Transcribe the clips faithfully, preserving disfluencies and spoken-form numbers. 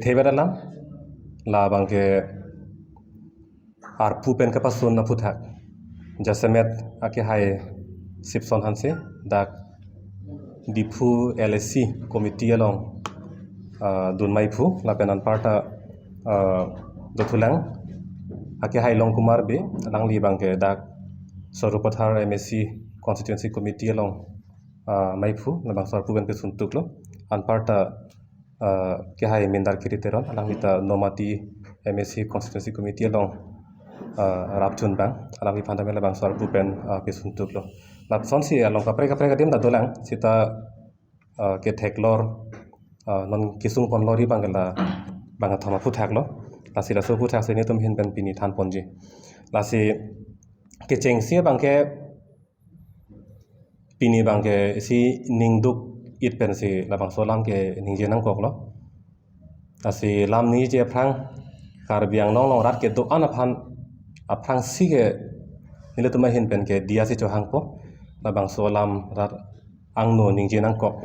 Theber alam, labang ke arpu pen kapasun aphuthak jasemet akehai Sipson Hanse, dak Diphu L A C committee along, ah, dunmai phu, lapen anparta, ah, dothulang akehai Longkumar Bey, alangli abang ke dak Sarupathar M A C constituency committee along, ah, mai phu, labangso arpu pen pesun tuklo. Anparta, ah, kehai Mindar Kiri Teron, alangli ta Nomati M A C constituency committee along, ah, rapjun abang, alangliphan tame labangso arpu pen, ah, pesun tuklo. Lasonsi along kaprek kaprek adim ta dolang, seta, ah, ketheklor, ah, non kesung ponlor abang ke labang kethom aphuthak lo. Lasi laso aphuthak si nelitum ahin pen pini than ponji. Lasi kechengsi abang ke pini abang ke isi ningduk-it pensi labangso alam ke ningje nangkoklo. Lasi lam ningje aphrang Karbi Anglong along rat kedo-an aphan, aphrangsi ke nelitum ahin pen ke diya si chohangpo, labangso alam rat angno ningje nangkok.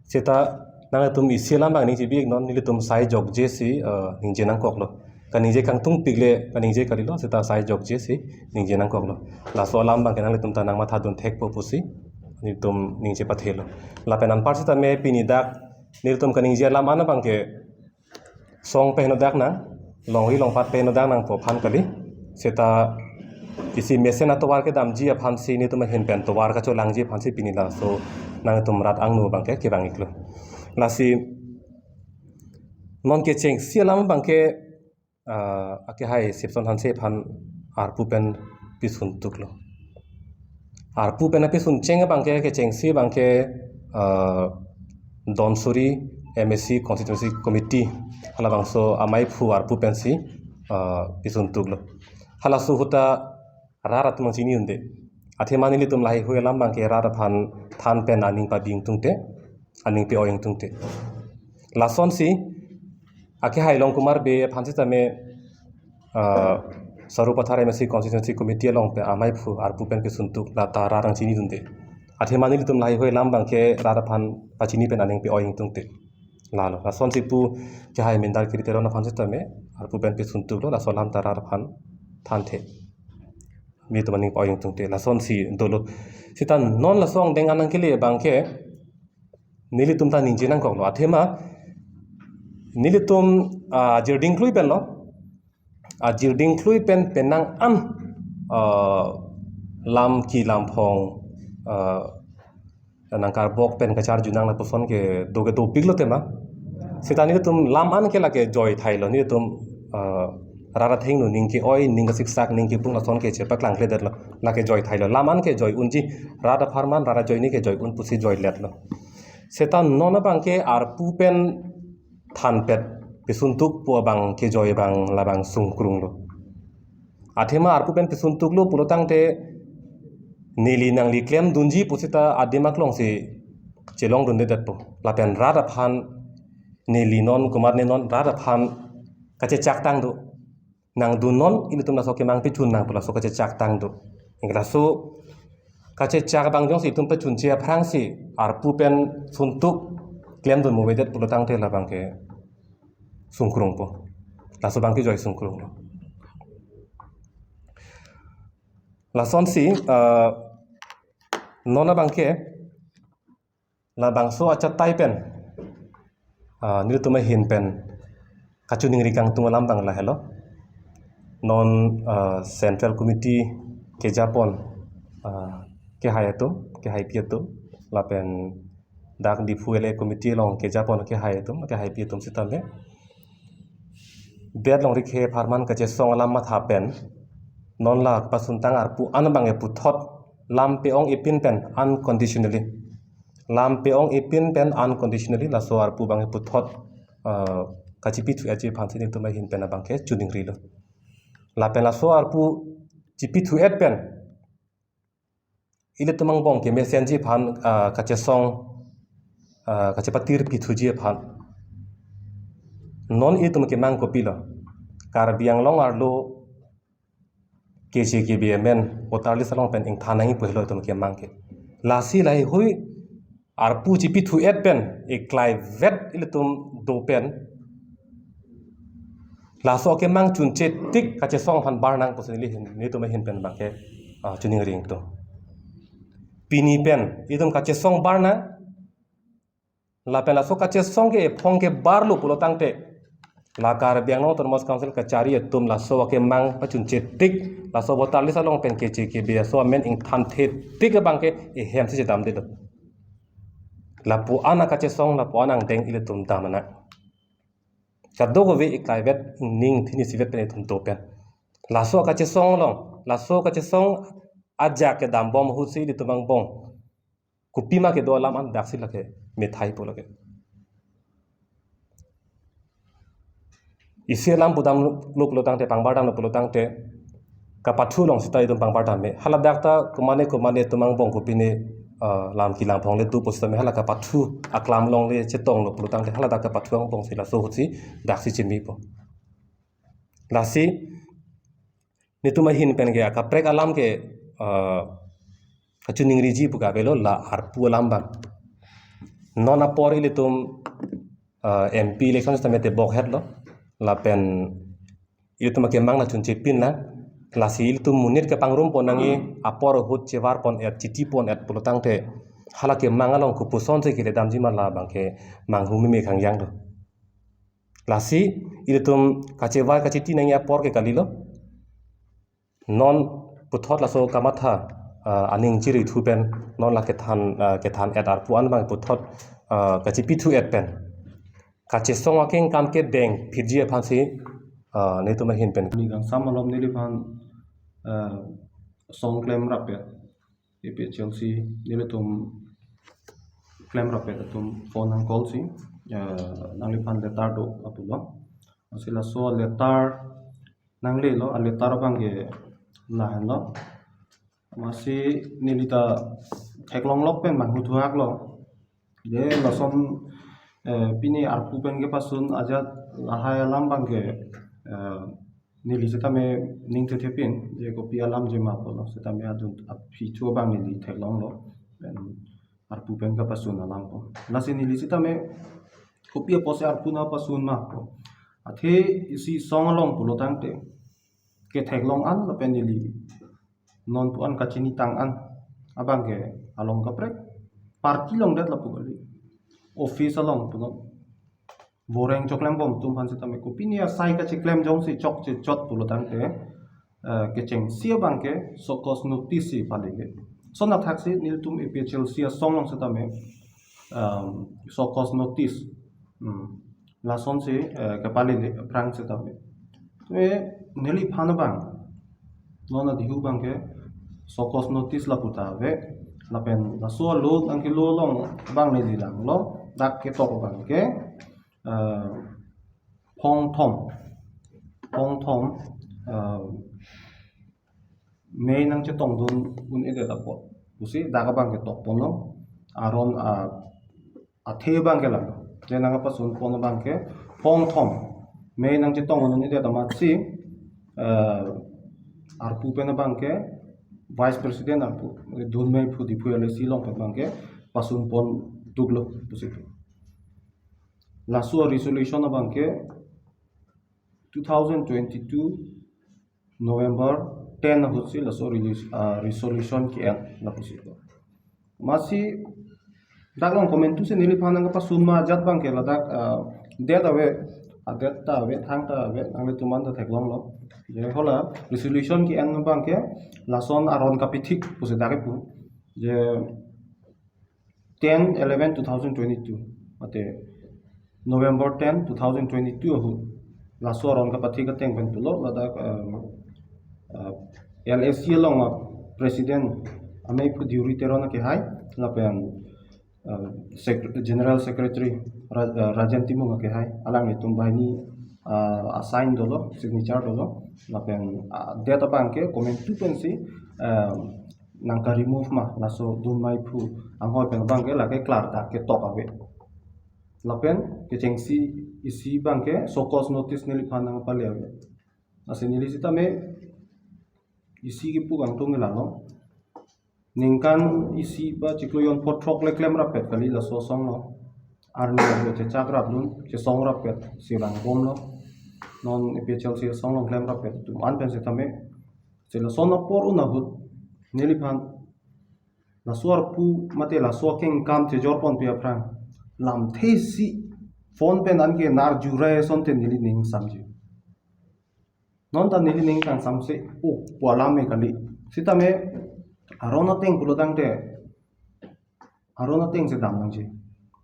Seta nangtum isi alam abang ningjebi-iknon, nelitum sai jokje si, eh, ningje nangkoklo. Kaningje kangtungpik le kaningje kalilo, seta sai jokje si ningje nangkoklo. Laso alam abang ke nanglitum ta nangmathadun thekpo pusi nelitum ningje pathelo. Lapen anpar sitame pini dak nelitum kaningje alam an abang ke song pehenodak nang, longri longpat pehenodak nangpo aphan kali. Seta isi mesen atovar kedamji aphansi nelitum ahin pen tovar kacholangji aphansi pini laso nangtum rat angno abang ke kevang-iklo. Lasi non kechengsi alam abang ke, ah, akehai Sipson Hanse aphan arpu pen pesun tuklo. Arpu pen apesun cheng abang ke, kechengsi abang ke, ah, Donsuri M A C constituency committee halabangso amai phu arpu pensi, ah, pesun tuklo. Halaso ahut ta rat atum chini un-e. Athema nelitum laheihui alam abang ke rat aphan than pen aning pabi ingtungte, aning pe-oi ingtungte. Lasonsi akehai Longkumar Bey aphan sitame, ah, Sarupathar M A C constituency committee along pen amai phu arpu pen pesun tuk, lata rat chini un-e. Athema nelitum laheihui alam abang ke rat aphan pachini pen aning pe-oi ingtungte. Lalo, lasonsi pu kehai Mindar Kiri Teron aphan sitame arpu pen pesun tuklo, laso alam ta rat aphan thanthe. Nelitum aning pe-oi ingtungte, lasonsi dolo. Seta non laso angdeng an nangkele abang ke nelitum ta ningje nangkoklo. Athema nelitum, ah, jirding klui pen lo. Ah, jirding klui pen penang an, ah, lam ki lamphong, ah, nangkarbok pen kacharjunang lapuson ke do ke dopiklo tema. Seta nelitum lam an ke lake joi thailo, nelitum, ah, rat athengno ning ke-oi, ning kasiksak, ning kepung lason ke chepaklangkledetlo. Lake joi thailo. Lam an ke joi unji, rat apharman, rat ajoine ke joi un pusi joiletlo. Seta non abang ke arpu pen thanpet pesun tuk pu abang kejoi abang labang sungkrunglo. Athema arpu pen pesun tuklo pulo tangte neli nangli klemdunji pu seta adim aklong si chelongdundedetpo. Lapen rat aphan neli non komatne non rat aphan kachechak tang do. Nangdunnon, ilitum laso kemang pechun nang pu laso kachechak tang do. Anke laso kachechak abang jongsi itum pechunche aphrangsi arpu pen sun tuk klemdun muvedet pulo tangte labang ke sungkrungpo. Laso abang kejoi sungkrunglo. Lasonsi, eh, non abang ke labangso achatai pen, ah, nelitum ahin pen kachiningri kangtung alam abang lahelo. Non, ah, Central Committee kejapon, ah, kehai atum, kehaipi atum, lapen dak Diphu L A Committee along kejapon kehai atum, kehaipi atum sitame det longri khe apharman kachesong alam matha pen non la pasuntang arpu an abang ke puthot lam pe-ong-ipin pen unconditionally. Lam pe-ong-ipin pen unconditionally laso arpu abang ke puthot, eh, kachipithu-etji aphansi nelitum ahin pen abang ke chiningrilo. Lapen laso arpu chipithu-et pen ilitum angbong kemesenji aphan, ah, kachesong, ah, kachepatir pithuji aphan. Non ilitum kemang kopilo? Karbi Anglong arlo K J K B M N voter list along pen ingthan nangji pu helo itum kemang ke. Lasi laheihui arpu chipithu-et pen iklaivet ilitum do pen Laso akemang chunche tik kachesong aphan bar nang pusi neli hin, netum ahin pen abangke, ah, choningri ingtung. Pini pen itum kachesong bar nang, lapen laso kachesong ke ephong ke barlo pulo tangte, la Karbi Anglong Autonomous Council kachari atum laso akemang pachunche tik, laso voter list along pen keche kebe aso amen ingthanthe tik abangke ehem si chedamde do. Lapu-an akachesong, lapu-an angdeng ilitum dam nang. Kadokave iklaivet, ingning thini sivet pen itum do pen. Laso akachesong along, laso akachesong ajak kedam bom ahut si ilitum angbong kopima kedo alam an daksi lake methai po lake. Isi alam pudamlo pulo tangte, pangbar damlo pulo tangte, kapathu along seta itum pangbar dam me. Haladak ta komane komane itum angbong kopine, ah, lam kelang phong le tu pusitame hala kapathu aklam along le chetonglo pulo tangte, haladak kapathu angbong si laso ahut si daksi chemipo. Lasi netum ahin pen ke akaprek alam ke, ah, kachoningriji pu ke avelo la arpu alam abang. Non apor ilitum, ah, M P election sitame tebok hetlo. Lapen ilitum akemang nangchunche pin nang. Lasi ilitum monit kepangrum pon nangji apor ahut chevar pon et, chiti pon et pulo tangte, hala kemang along kopuson si kele damji ma la abangke manghu meme khangjang do. Lasi ilitum kachevai kachiti nangji apor ke kalilo. Non puthot laso kamatha, ah, aning chiri thu pen non la kethan, ah, kethan et arpu an abang puthot, ah, kachipi thu et pen kachesong akengkam kedeng phitji aphan si, ah, netum ahin pen. Ni kangsam malom neliphan, ah, song klemrap ya. A P H L C nelitum klemrap ya atum phone nang call si, ah, nangliphan letter do apulo. Lasi laso letter nanglelo, a letter abangke lahenlo. Amatsi neli ta theklonglok pen manghu thuaklo. Je lason, eh, pini arpu pen kepasun ajat lahai alam abangke, eh, neli sitame ning thethe pin, je kopi alam je ma pulo, sitame adun aphi thu abang neli theklonglo. Pen arpu pen kepasun alam po. Lasi neli sitame kopi apotsi arpu nangpasun ma po. Athe isi song along pulo tangte, ketheklong an lapen neli non pu an kachinitang an abangke along kaprek. Party along det lapu kali. Office along pulo. Voreng choklem bom atum aphan sitame kopine asai kachiklem jongsi chokche chot pulo tangte, eh, kechengsi abangke show cause notice si palele. Lason athaksi nelitum A P H L C asong along sitame, um, show cause notice. Hmm. Lasonsi, eh, kepalele aphrang sitame. Te neliphan abang, non adihu abangke show cause notice lapu ta ave. Lapen laso alo nangkelo along abang neli langlo, dak ketok abangke, eh, phongthom, phongthom, eh, mei nangchetongdun un-edet apot pusi dak abangke tok ponlo. Aron, ah, athe abangke lang. Je nangpasun pon abangke phongthom mei nangchetong un-edet amatsi, eh, arpu pen abangke Vice President arpu, Dunmei Phu Diphu L A C along pen abangke pasun pon duklo pusi. Laso resolution abangke two thousand twenty-two November ten ahutsi laso release, ah, resolution ke-en lapusi. Amatsi dak along komantu si neliphan nangpasun ma ajat abangke ladak, ah, det ave, ah, det ta ave, thang ta ave, nanglitum an ta theklonglo. Je hala resolution ke-en abangke lason aron kapithik pusi dak kepu. Je ten eleven two thousand twenty-two, mate November ten two thousand twenty-two ahut laso aron kapathik ateng pen pulo ladak, um, uh, L A C along a President Amei Phu Diuri Teron akehai lapen, uh, Sec-, General Secretary Ra-, uh, Rajen Timung akehai, alanglitum banghini, uh, asign dolo, signature dolo, lapen, uh, det abangke komantu pensi, um, nangka-remove ma laso Dunmei Phu anghoi pen abangke lake klardak ketok ave. Lapen kechengsi isi abangke show cause notice neliphan nangpale ave. Lasi neli sitame isi kepu kangtung ke lalo. Ningkan isi ba chiklo jonpho throk le klemrap pet kali laso asong along. Arni abang chechak rapdun, chesong rap pet, sirang bomlo. non A P H L C asong along klemrap pen atum an pen setame, si lason apor un ahut neliphan laso arpu mate laso akengkam chejor ponpe aphrang lamthe isi phone pen anke nar jurai asonte neli ning samji. Non ta neli ning kangsamse, o, pu alam me kali. Sitame aron ateng pulo tangte, aron ateng si dam nangji.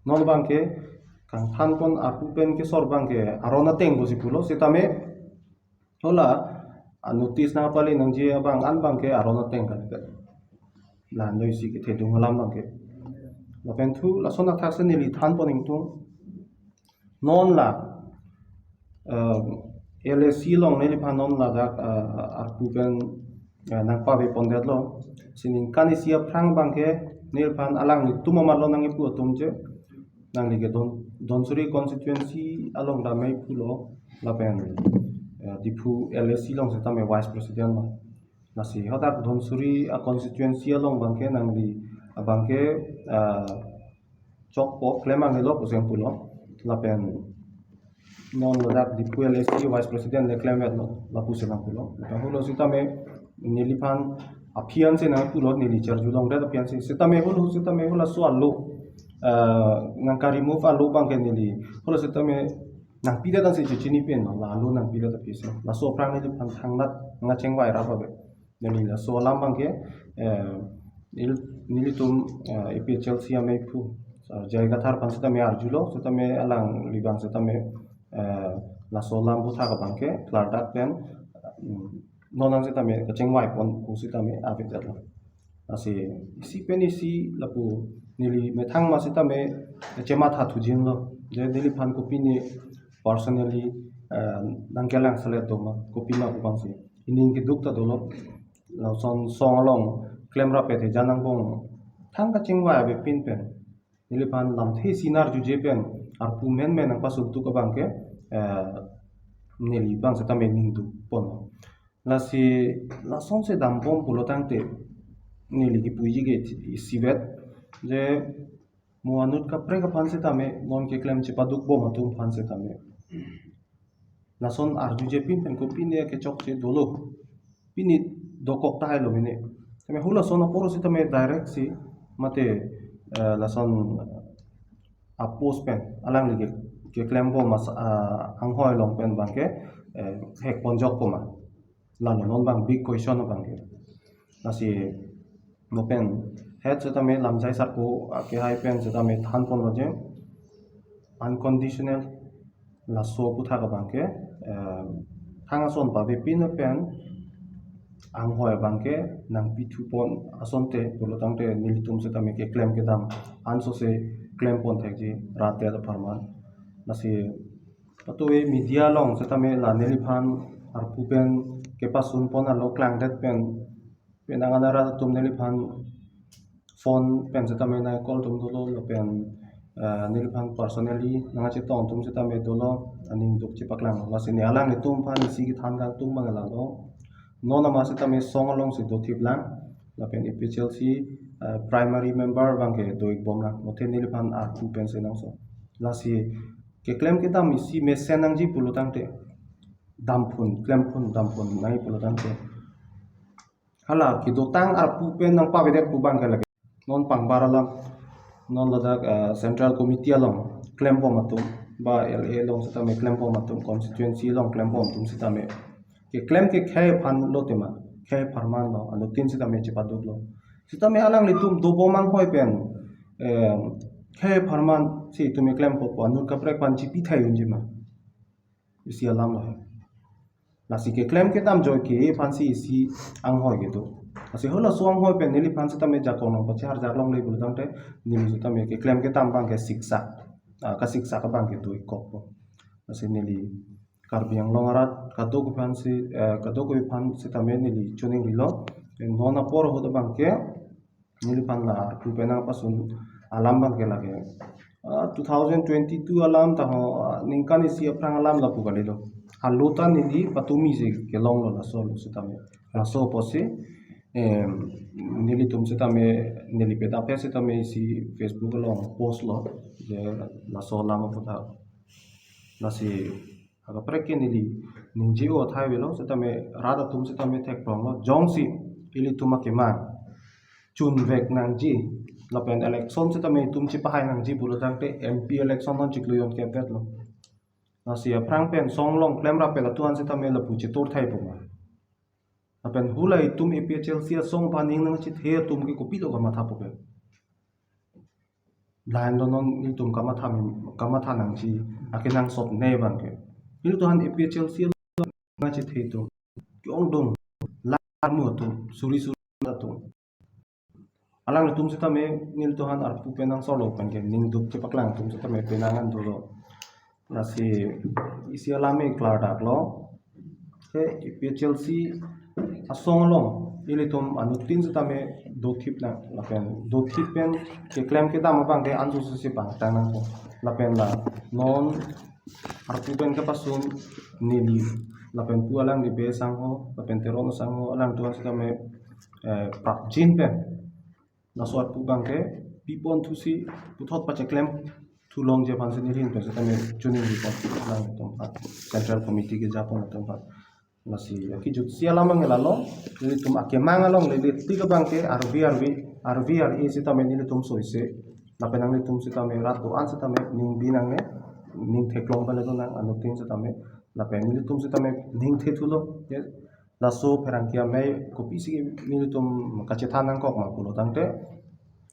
Non abangke kangthan pon arpu pen kesor abangke aron ateng pusi pulo, sitame hala a notice nangpale nangji abang an abangke aron ateng kali. La noi si kethedung alam abangke. Lapen thu lason athak si neli than pon ingtung. Non la, eh, L A C along neliphan non ladak, eh, arpu pen, eh, nangpave pondetlo. Si ningkan isi aphrang abangke neliphan alanglitum amatlo nangkipu atum che. Nangli ke Dhon-, Dhansiri constituency along damai pulo lapen, eh, Diphu L A C along setame vice president lo. Lasi hadak Dhansiri a constituency along abangke nangli abangke, eh, chokpo klem angelo puseng pulo. Lapen non ladak Diphu L A C vice president le klemvetlo lapusi nangpulo. Lapen holo sitame neliphan aphi ansi nangpulo, neli charju longdet aphi ansi. Sitame holo sitame holo laso alo, eh, nangka remove alo abangke neli holo sitame nangpidet ansi chechini pen lo, la alo nangpidet aphi si. Laso aphrang neliphan thangnat nangkachengvai rap ave. Neli laso alam abangke, eh, nel-, nelitum, eh, A P H L C amei phu, eh, J I Kathar aphan sitame arjulo, sitame alangli abang sitame, eh, laso alam aphuthak abangke klardak pen, mm, non an sitame kachengvai pon pu sitame avedetlo. Lasi isi pen isi lapu neli methang ma sitame chematha thujinlo. Je neliphan kopine personally, eh, nangkelang selet do ma, kopi ma pu abangsi. Ining keduk ta dolo. Lason song along klemrap pen te jan angbong thang kachingvai avepin pen neliphan lamthe isi nar juje pen arpu menmen nangpasuk tuk abangke, eh, neli abang setame ning duk pon. Lasi lason si dambom pulo tangte neli kipuji ke isivet je mo anut kaprek aphan setame non keklem chepaduk bom atum aphan setame lason arjujepin pen kopine kechokche dolo, pine dokok tahai lo mene. Tame hula lason apor setame direct si mate, eh, lason a post pen alangli ke, keklem bom as, ah, anghoi along pen abangke, eh, hek ponjok po ma. Lalo non abang big question abangke. Lasi mo pen het setame lamjai sarpo, ah, kehai pen setame than ponlo je unconditional laso aphuthak abangke, eh, thang ason pavepin pen anghoi abangke nangpithu pon asonte pulo tangte nelitum setame keklem kedam anso si klem pon thekji rat det apharman. Lasi patuve media along setame la neliphan arpu pen kepasun pon alo klangdet pen penang an arat atum neliphan phone pen setame nang call atum dolo lapen, eh, neliphan personally nangchetong atum setame dolo, aning duk chepaklang. Lasi ne alanglitum aphan isi kethan kangtung abang lalo. Non ama setame song along si dothip lang lapen A P H L C, eh, primary member abangke do-ik bom lang. Mothe neliphan arpu pen senangso. Lasi keklem kedam isi mesen nangji pulo tangte damphun, klemphun, damphun nangji pulo tangte hala kedotang arpu pen nangpavedet pu abangke lake. Non pangbar alam, non ladak, eh, Central Committee along klem bom atum, ba L A along setame klem bom atum, constituency along klem bom atum setame keklem ke khei aphan lo tema, khei apharman lo, anuttin setame chepaduk lo. Setame alanglitum dobom anghoi pen, eh, khei apharman si itum keklem po pu anut kaprek aphan chepi thai unji ma. Isi alam lo he. Lasi keklem kedam joi ke aphan si isi anghoi kedo. Lasi hula laso anghoi pen neliphan setame jakong nangpachehar jaklongle pulo tangte neli setame keklem kedam abangke siksak, ah, kasiksak abangke do-ik kok po. Lasi neli Karbi Anglong arat kadokave aphan si, eh, kadokave aphan setame neli choningrilo. Non apor ahut abangke neliphan la arpu pen nangpasun alam abangke lake, ah, two thousand twenty-two alam ta ho, ah, ningkan isi aphrang alam lapu kalilo. Alo ta neli patumi si kelonglo laso alo setame. Laso apotsi, em, nelitum setame, neli pedap he setame isi Facebook along post lo, je laso alam aphuthak. Lasi kaprek ke neli ningje-o athai avelo, setame rat atum setame thekprong lo, jongsi ilitum akemang chunvek nangji, lapen election setame itum chepahai nangji pulo tangte M P election non chiklo jonkep vet lo. Lasi aphrang pen song along klemrap pen atuan setame lapu chetur thai puma. Lapen hula itum A P H L C asong aphan ning nangchethe atum ke kopilo kamatha puke. Lain do non itum kamatha mi, kamatha nangji akenangsot ne abang ke. Ilitum aphan A P H L C nangchethe atum, ke-ongdung, larmu atum, suri suri atum. Alanglitum setame nelitum aphan arpu pen angsolo pen ke ningduk chepaklang atum setame penang an dolo. Lasi isi alam ke klardak lo. Ke A P H L C asong along ilitum anuttin setame dothip nang, lapen dothip pen keklem kedam abang ke ansu susi pangtang nangpo. Lapen la non arpu pen kepasun neli lapen pu alangli Bey asangho lapen Teron asangho alangtum setame, eh, prapjin pen laso arpu abang ke pipon thusi puthot pacheklem thulongji aphan si neli ahin pen setame choningri pon alangtum aphan, Central Committee kejapon atum aphan. Lasi akejutsi alam abang ke lalo, ilitum akemang along le le tik abang ke arvi arvi, arvi arvi setame nelitum soise. Lapen nanglitum setame rat do-an setame ning bi nangne, ning theklong pale do nang anuttin setame. Lapen nelitum setame ning thethulo, ya. Laso pherangke amei kopisi nelitum kachethan nangkok ma pulo tangte,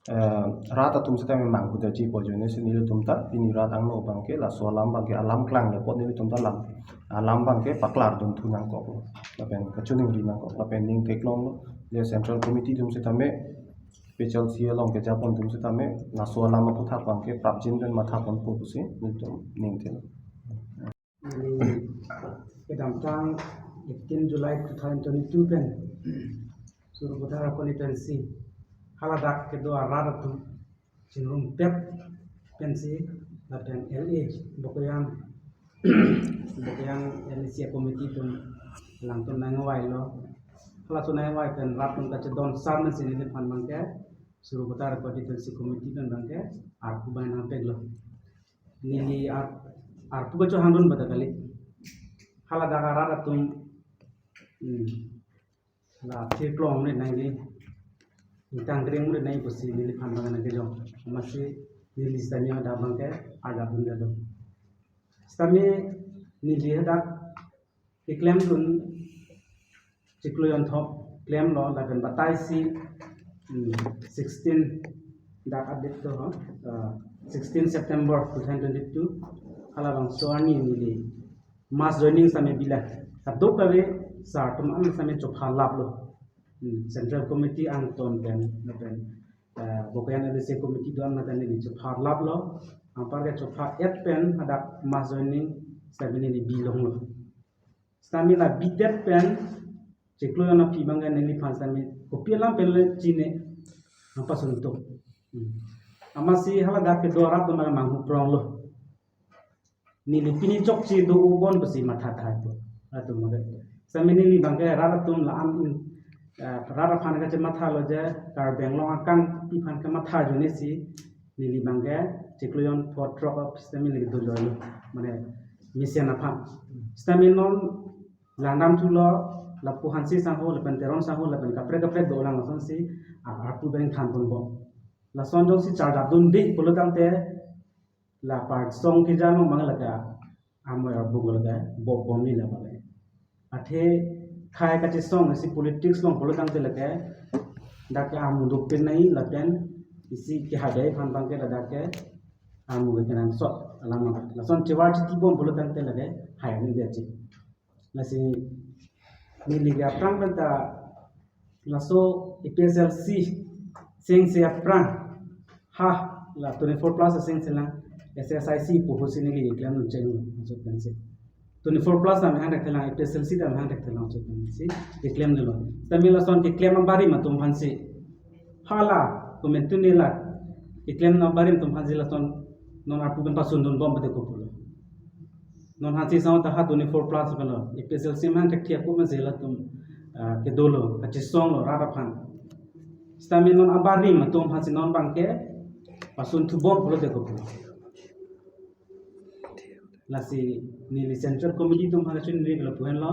eh, rat atum setame manghudaji pu ajoine si nelitum ta pini rat angno abang ke laso alam abang ke alam klang le apot nelitum ta alam, alam abang ke paklardunthu nangkok lo. Lapen kachoningri nangkok, lapen ning theklong lo. Je Central Committee atum setame, A P H L C along kejapon atum setame, laso alam aputhak abang ke prapjin pen matha ponpo pusi nelitum ning thelo. Neli kedamtang eighteen July two thousand twenty-two pen Sarupathar constituency haladak kedo arat atum chingrumpet pensi lapen L A Bokajan, Bokajan L A C committee atum alangtum nangvailo. Halaso nangvai pen rat atum kachedon sar nangsi neliphan abang ke Sarupathar constituency committee pen abang ke arpu bai nangpeklo. Neli ar-, arpu kachohangdun bata kali. Haladak arat atum, hmm, la thirklong rit nangji, ingtang kering rit nangji pusi neliphan abang nangkejok. Amatsi neli setame hadak abang ke arjap dunde do. Setame neli hadak keklemdun chiklo jonthom klemlo lapen batai si, hmm, sixteen dak update do ho, uh, sixteen September two thousand twenty-two, halabangso arni neli mass joining setame bilang. Kadokave sar atum an setame chopha laplo. Hmm, Central Committee angton pen, lapen, uh, Bokajan L A C committee do-an mate neli chopha laplo. Anpar ke chopha et pen hadak mass joining setame neli bilonglo. Setame la bidet pen chiklo jon aphi abang ke neliphan setame kopi alam pen le chine nangpasuntok. Hmm. Amatsi haladak kedo arat atum manghu pronglo. Neli pini chokche do-o bon pusi matha tahai po. Atum abang ke. Setame neli abang ke rat atum la-an in, eh, rat aphan kachemathalo je Karbi Anglong akangpi aphan kematha ajoine si neli abang ke chiklo jon pho throk ap setame neli dojoilo. Mane mesen aphan. Setame non langdamthulo, lapu Hanse sangho, lapen Teron sangho, lapen kaprek kaprek dolang lasonsi, a, arpu pen thanponbom. Lason jongsi charjapdunde pulo tangte, la parsong keja along abang lake amoi arbung lake bopbom ni la abang. Athe khei kachesong isi politics along pulo tangte lake dak ke amu dopin nai lapen isi kehadai aphan abang ke ladak ke amu kenangsot alam abang. Lason chevar chitibom pulo tangte lake hai ni dia chi. Lasi neli ke aphrang pen ta laso A P H L C sengse aphrang ha la twenty-four plus sengse lang S S I C puhosi neli keklem nuncheng laso pensi. Twenty-four plus ta mehang thekthelang, A P H L C ta mehang thekthelang laso pensi keklem dolo. Setame lason keklem abarim atum aphansi hala komentu nela keklem abarim atum aphansi lason non arpu pen pasundunbom bade kopulo. Non Hanse sangho ta ha twenty-four plus pen lo. A P H L C mehang thekthe ako pen si latum, ah, kedolo, kachesonglo rat aphan. Setame non abarim atum aphansi non abang ke pasunthubom pulote kopulo. Lasi Neli Central Committee atum aphan kachiningri ke lapu henlo.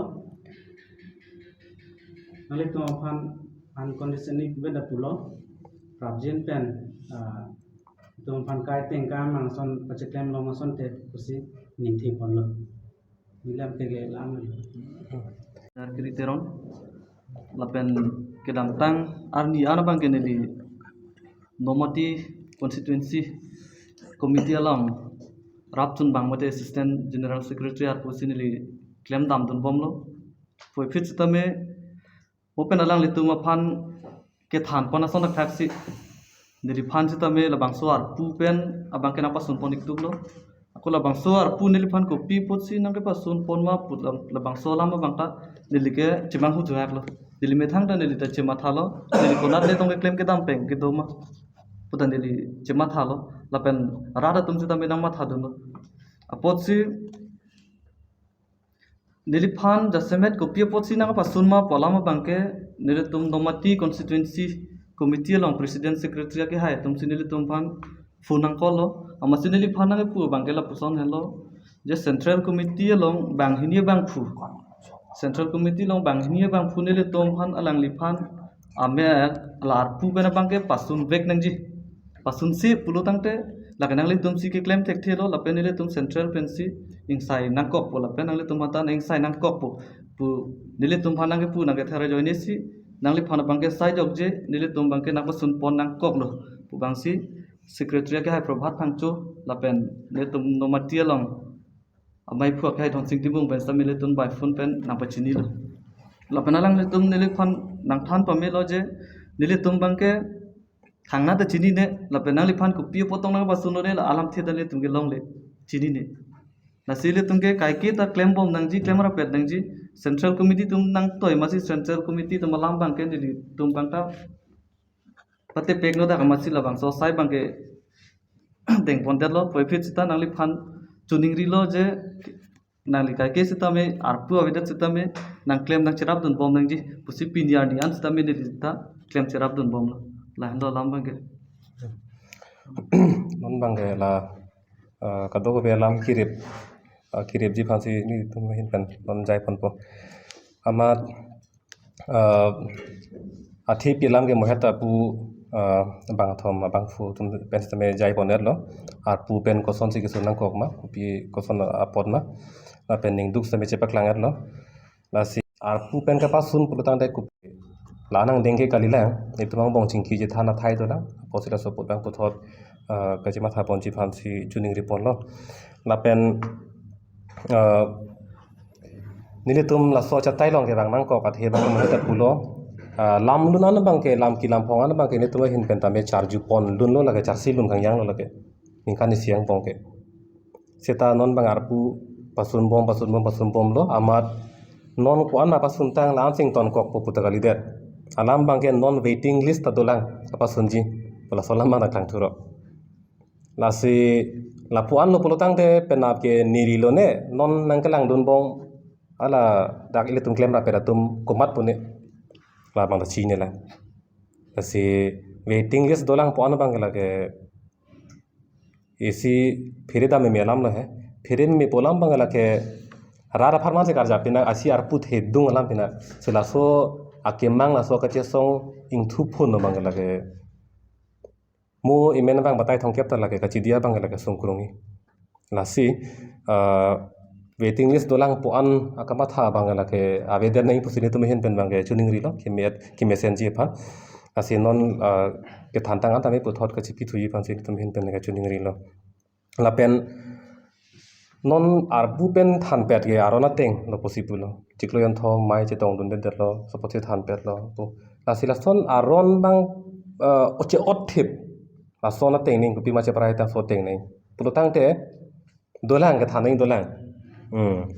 Nanglitum aphan unconditionally beda pulo. Prapjin pen, ah, itum aphan kai tengkam ason pacheklem long ason te pusi ningthi ponlo. Nilam ke ke lam. Dar kiri Teron. Lapen kedamtang arni an abang ke neli Nomati Constituency Committee along rap chun bang mate Assistant General Secretary arpu si neli klem damdun bomlo. Puvoiphit sitame mo pen alanglitum aphan kethan pon ason akhak si neliphan sitame labangso arpu pen abang ke nangpasun pon iktuklo. Ako labangso arpu neliphan kopi apotsi nangkepasun pon ma pu la-, labangso alam abang ta neli ke chemanghu juhaklo. Neli methang ta neli ta chemathalo. Neli konat le tong keklem kedam peng kedo ma pu ta neli chemathalo. Lapen rat atum sitame nangmathadunlo. Apotsi neliphan jasemet kopi apotsi nangpasun ma pu alam abang ke nelitum Nomati Constituency Committee along President Secretary akehai atum si nelitum aphan phone nang call lo. Amatsi neliphan nangkepu abang ke lapuson henlo. Je Central Committee along banghini abangphu. Central Committee along banghini abangphu nelitum aphan alangliphan ame la arpu pen abang ke pasun vek nangji. Pasunsi pulo tangte lake nanglitum si keklem thekthelo lapen nelitum Central pensi ingsai nangkokpo lapen nanglitum aphan ta ingsai nangkokpo pu nelitum aphan nangkepu nangkether ajoine si nangliphan abang ke sai jokje nelitum abang ke nangpasun pon nangkoklo pu abang si Secretary akehai Prabhat Phangcho lapen nelitum Nomati along amei phu akehai Dhonsing Timung pen sitame nelitum by phone pen nangpachinilo. Lapen alanglitum neliphan nangthan pamelo je nelitum abang ke thangnat ta chinine, lapen nangliphan kopi apot tong nangpasunlo ne la alamthe ta nelitum ke longle chinine. Lasi nelitum ke kaike ta klem bom nangji, klem rapet nangji. Central Committee atum nangtoi amatsi Central Committee atum alam abang ke nelitum abang ta patepek no dak amatsi labangso asai abang ke dengpondetlo. Puvoiphit sita nangliphan chiningrilo je nangli kaike sitame arpu avedet sitame nangklem nangcherapdun bom nangji pusi pini arni an sitame neli ta klem cherapdun bomlo. Lahenlo alam abang ke. Non abang ke la, ah, kadokave alam kirip, ah, kiripji aphansi nelitum ahin pen non jai ponpo. Amat, ah, athe pi alam ke mohet ta pu, ah, bangthom abangphu atum pen sitame jai pon-etlo. Arpu pen kosonsi kesun nangkok ma, kopi koson apot ma. Lapen ningduk sitame chepaklang-etlo. Lasi arpu pen kapasun pulo tangte kopi la nangdeng ke kalilang, itum angbong chingki chethan athai dolang. Apotsi laso apot abang puthot, ah, kachematha ponji aphansi chiningri ponlo. Lapen, ah, nelitum laso achatai along ke bang nangkok athe abang ke mohet ta pulo. Ah, lam lun an abang ke, lam kilam phong an abang ke nelitum ahin pen tame charju pon lunlo, lake charsi lun kangjanglo lake. Ningkan isi angbong ke. Seta non abang arpu pasun bom, pasun bom, pasun bomlo, amat non ko-an ma pasuntang la-an sing tonkokpo pu ta kalidet. Alam abang ke non waiting list ta dolang kapasunji pu laso alam abang ta klangthurok. Lasi lapu anlo pulo tangte penap ke neli lo ne, non nangkelangdun bom, hala dak ilitum klem rapet atum komat pu ne, labang ta chinine lang. Lasi waiting list dolang pu an abang ke lake isi phere dam meme alam lo he. Phere meme pu alam abang lake rat apharman si karjap pinang, asi arpu thedung alam pinang. Si laso akemang laso kachesong ingthu phun abang lake mo amen abang batai thomkep ta lake kachidi abang lake sungkrung-i. Lasi, ah, waiting list dolang pu an akamatha abang lake avedet nangji pusi nelitum ahin pen abang ke chiningrilo, keme-et, kemesenji aphan. Lasi non, ah, kethan tang an tame puthot kachipi thuji aphansi nelitum ahin pen ke chiningrilo. Lapen non arpu pen thanpet ke aron ateng lo pusi pulo. Chiklo jonthom amei chetongdundetlo, sopo si thanpetlo pu. Lasi lason aron abang, eh, oche otthip. Lason ateng ning kopi ma cheprai ta so ateng ning. Pulo tangte dolang kethan ning dolang. Hmm.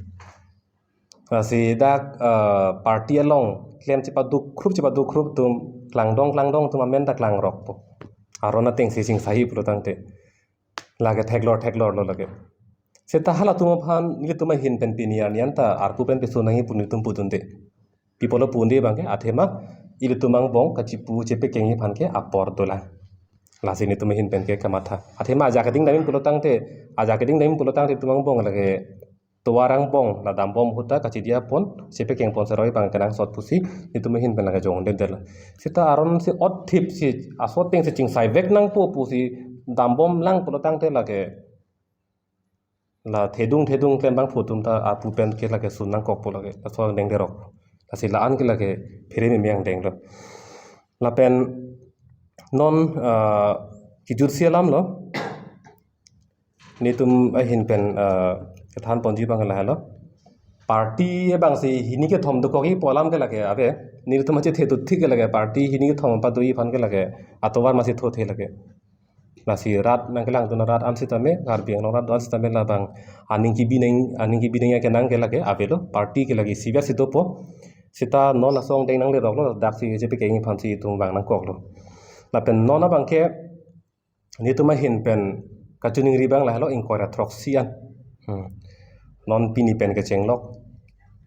Lasi dak, eh, party along klem chepaduk khrup, chepaduk khrup atum klangdong, klangdong atum amen ta klangrokpo. Aron ateng si chingsahi pulo tangte. Lake theklor, theklor lo lake. Seta halatum aphan nelitum ahin pen pini arni an ta arpu pen peso nangji pu nelitum pudunde. Pi apotlo pu-unde abang ke, athema ilitum angbong kachipu chepekengji aphan ke apor dolang. Lasi nelitum ahin pen ke kamatha. Athema ajak keding dam-in pulo tangte, ajak keding dam-in pulo tangte itum angbong lake tovar angbong la dambom ahut ta kachidi apon, chepe kengpon seroi abang kenangsot pusi, netum ahin pen lake jongdedetlo. Seta aron si othip si, aso ateng si chingsai vek nangpo pusi, dambom lang pulo tangte lake, la thedung thedung klem abangphu atum ta apu pen ke lake sun nangkokpo lake, laso angdeng derok. Lasi la-an ke lake phere meme angdenglo. Lapen non, ah, kejutsi alamlo. Netum ahin pen, ah, kethan ponji abang lahelo. Party abang si hini kethom dokok-ipo alam ke lake ave. Netum achethe thut thik ke lake party hini kethom pado-i aphan ke lake atovar masi thothe lake. Lasi rat nangkelangdun arat an sitame, Karbi Anglong rat an sitame labang aning kebi nang, aning kebi nang akenang ke lake avelo, party ke lake isivet si dopo. Seta non laso angdeng nangleroklo, daksi chepe kengpon si itum vang nangkoklo. Lapen non abang ke netum ahin pen kachiningri abang lahelo ingkoi ra throksi an. Hmm. Non pini pen kechenglok.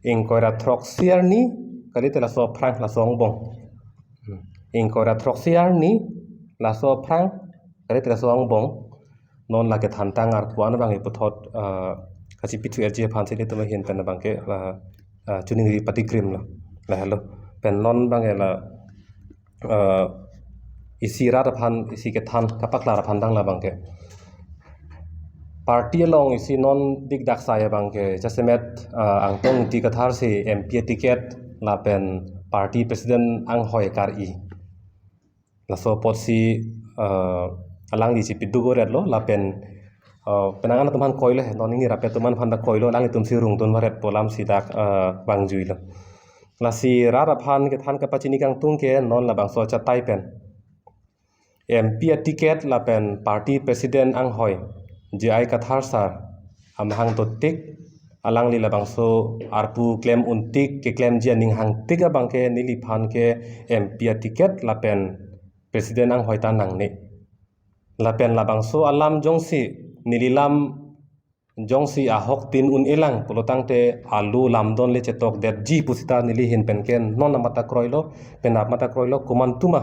Ingkoi ra throksi arni, kali te laso aphrang laso angbong. Hmm. Ingkoi ra throksi arni, laso aphrang, kali te laso angbong. Non lake thantang arpu an abang iputhot, ah, kachipithu erji aphan si netum ahin pen abang ke, ah, ah, chiningri patikrimlo. Lahelo. Pen non abang ke la, eh, isi rat aphan, isi kethan kapaklar aphan tang labang ke. Party along isi non dik dak sai abang ke, jasemet, eh, Angtong Ingti Kathar si M P aticket lapen party president anghoi kar-i. Laso apotsi, eh, alangli chipiduk-o-retlo lapen, eh, penang an atum aphan kroilo, non ingni rapet atum aphan ta kroilo, alanglitum si rungdun varetpo alam si dak, eh, vangjuilo. Lasi rat aphan kethan kapachini kangtung ke non labangso achatai pen M P aticket lapen party president anghoi J I Kathar sir amahang dotik, alangli labangso arpu klem untik keklemji aning hangtik abang ke neliphan ke M P aticket lapen president anghoi ta nangne. Lapen labangso alam jongsi neli lam jongsi ahok tin un-elang pulo tangte alu lamdon le chetokdetji pusita neli ahin pen ke non amat ta kroilo, penap amat ta kroilo, komantu ma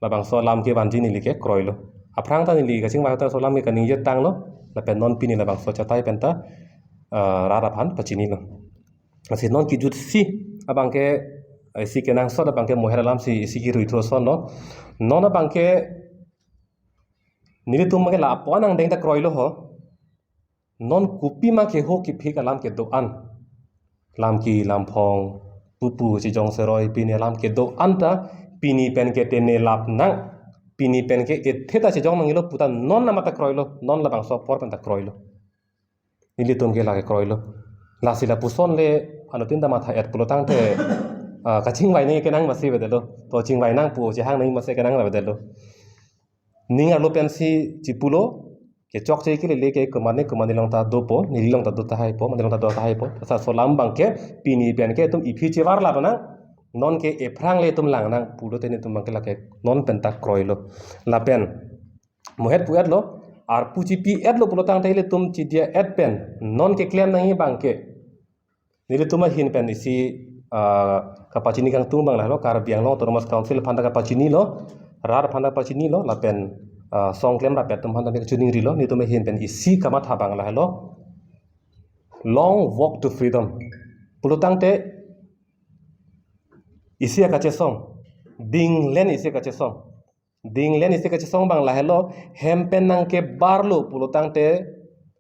labangso alam kevanji neli ke kroilo. Aphrang ta neli kachingvai ahut ta laso alam ke kaningje tanglo, lapen non pini labangso achatai pen ta, ah, rat aphan pachinilo. Lasi non kejutsi abang ke, eh, isi kenangsot abang ke moher alam si isi kerui thosonlo. Non abang ke nelitum abang ke lapu-an angdeng ta kroilo ho. Non kopima keho kephik alam kedo-an. Lamki lamphong, pupu chejong seroi pini alam kedo-an ta pini pen ke tene lap nang. Pini pen ke ethe ta chejong nangjilo puta non amat ta kroilo, non labangso apor pen ta kroilo. Nelitum ke lake kroilo. Lasi lapuson le anuttin ta matha-et pulo tangte, ah, kachingvai nang kenang masi avedetlo. To chingvai nang pu chehang nang masi kenang avedetlo. Ning arlo pensi chipulo, kechokche kelele ke kemane kemane along ta dopo, neli along ta do tahaipo, mane along ta do tahaipo. Laso alam abang ke pini pen ke itum iphi chevar lap nang, non ke ephrang le itum lang nang pulote netum abang ke lake non pen ta kroilo. Lapen mohet pu-etlo, arpu chipi-etlo pulo tangte ilitum chidia-et pen non keklem nangji abang ke. Nelitum ahin pen isi, ah, kapachini kangtung abang lahelo, Karbi Anglong Autonomous Council aphan ta kapachinilo, rat aphan ta kapachinilo, lapen, ah, song klem rapet atum aphan ta kachiningrilo, netum ahin pen isi kamatha abang lahelo, long walk to freedom. Pulo tangte isi akachesong, dinglen isi akachesong. Dinglen isi kachesong abang lahelo, hem pen nangkebarlo pulo tangte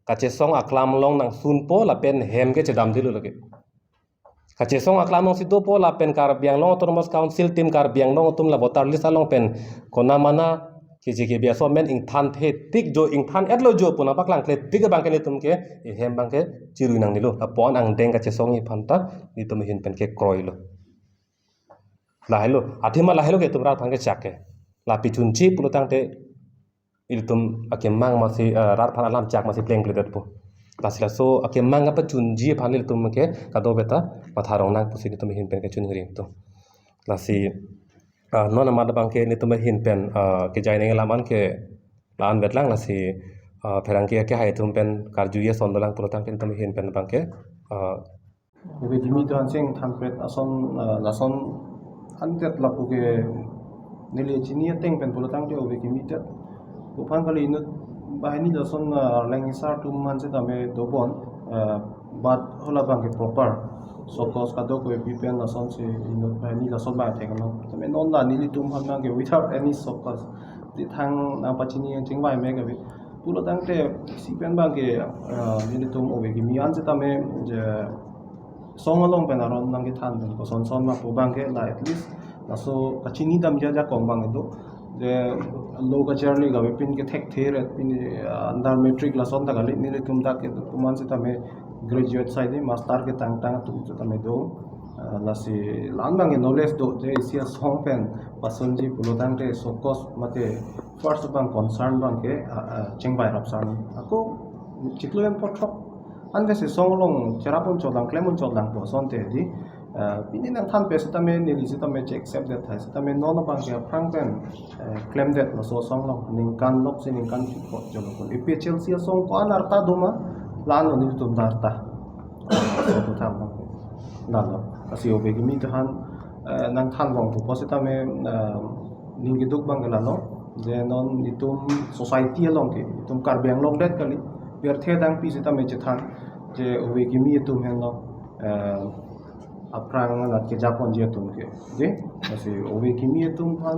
kachesong aklam along nangsunpo lapen hem ke chedamdetlo lake. Kachesong aklam alongsi dopo lapen Karbi Anglong Autonomous Council tim Karbi Anglong atum la voter list along pen kona mana keji kebi aso amen ingthan the tik jo, ingthan-etlo jo pu nangpaklangkle tik abang ke netum ke ehem abang ke chirui nangnelo. Lapu-an angdeng kachesongji aphan ta netum ahin pen ke kroilo. Lahelo, athema lahelo ke itum rat aphan kechak ke. La pi chunche pulo tangte ilitum akemang masi, eh, rat aphan alam chak masi plengpledetpo. Lasi laso akemang kapachunji aphan ilitum ke kadokave ta matha rong nang pusi netum ahin pen kachiningri tum. Lasi, ah, non amat abang ke netum ahin pen, ah, kejai nangji alam an ke la-an vetlang lasi, ah, pherangke akehai atum pen karju ason dolang pulo tangte netum ahin pen abang ke, ah, Ove kimi do-an si ingthanpet ason, ah, lason antet lapu ke neli chini ateng pen pulo tangte ove kimi tet. Uphan kali inut banghini lason, ah, Arleng asar atum aphan setame dobom, ah, But hala abangke proper show cause kadokave pen lasonsi inut banghini lason abang theklong. Tame non la nelitum aphan abangke without any show cause, di thang nangpachini chingvai me kave. Pulo tangte isi pen abangke, eh, nelitum ove kimi an setame je song along pen aron nangkethan pen koson son ma pu abangke la at least laso kachini dam ajakong abang do. Je lo kacharli kave pin ke thekthe ret pin, eh, under matric lason ta kali, nelitum dak ke atum an setame graduate side master ketangtang atum setame do. Eh, lasi la-an abangke knowledge do je isi asong pen pasonji pulo tangte show cause mate first abang concern abangke, ah, ah, chingvai rap san. Ako chiklo pen puthot anke si song along cherap un chotlang, klem un chotlang pu asonte di, eh, pini nangthan pen setame neli setame che-accept det tahai setame non abangke aphrang pen, eh, klemdet laso asong along ningkan lok si ningkan phli ko jolo kon. A P H L C asong ko-an arta do ma, la-an lo nelitum ta arta. Laso aputhak abang. Lalo. Lasi ove kimi atum aphan, eh, nangthan vong pu setame, eh, ning keduk abangke lalo. Je non itum society along ke, itum Karbi Anglong det kali. Pirthe dangpi setame chethan. Je ove kimi atum henlo, eh, aphrang anat kejaponji atum ke. Je, lasi ove kimi atum aphan,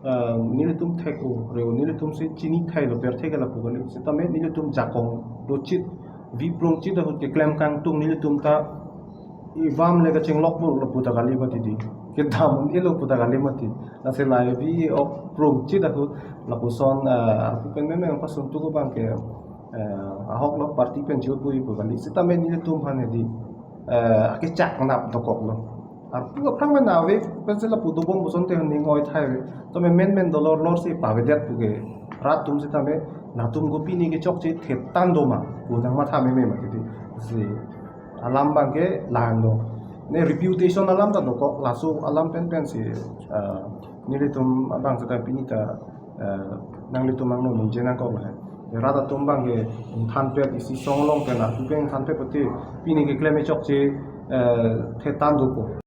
eh, nelitum thek-o, re-o, nelitum si chini thailo pirthe ke lapu kali. Setame nelitum jakong dochit, viprungchit ahut keklem kangtung nelitum ta ivam le kachinglok pu lapu ta kali mati di. Kedam un-elo pu ta kali mati. Lasi la vi-ok prungchit ahut lapuson, eh, arpu pen meme pasun tu ko abangke, eh, ahok lo party pen chut pu ipu kali. Setame nelitum aphan di, eh, akechak nap dokoklo. Arpu aphrang pen ave pensi lapu dobom pu asonte ning oi thai ave. Tame menmen dolor lor si pavedet pu ke rat atum setame latum ko pini kechokche thetan do ma pu nangmatha meme mati di. Si alam abangke la-an lo. Ne reputation alam ta dokok, laso alam pen pensi, eh, nelitum abang setame pini ta, eh, nanglitum angno ningje nangkok lahai. Rat atum abangke ingthan pet isi song along pen arpu pen ingthan pet pute pini keklem kechokche, eh, thetan dopo.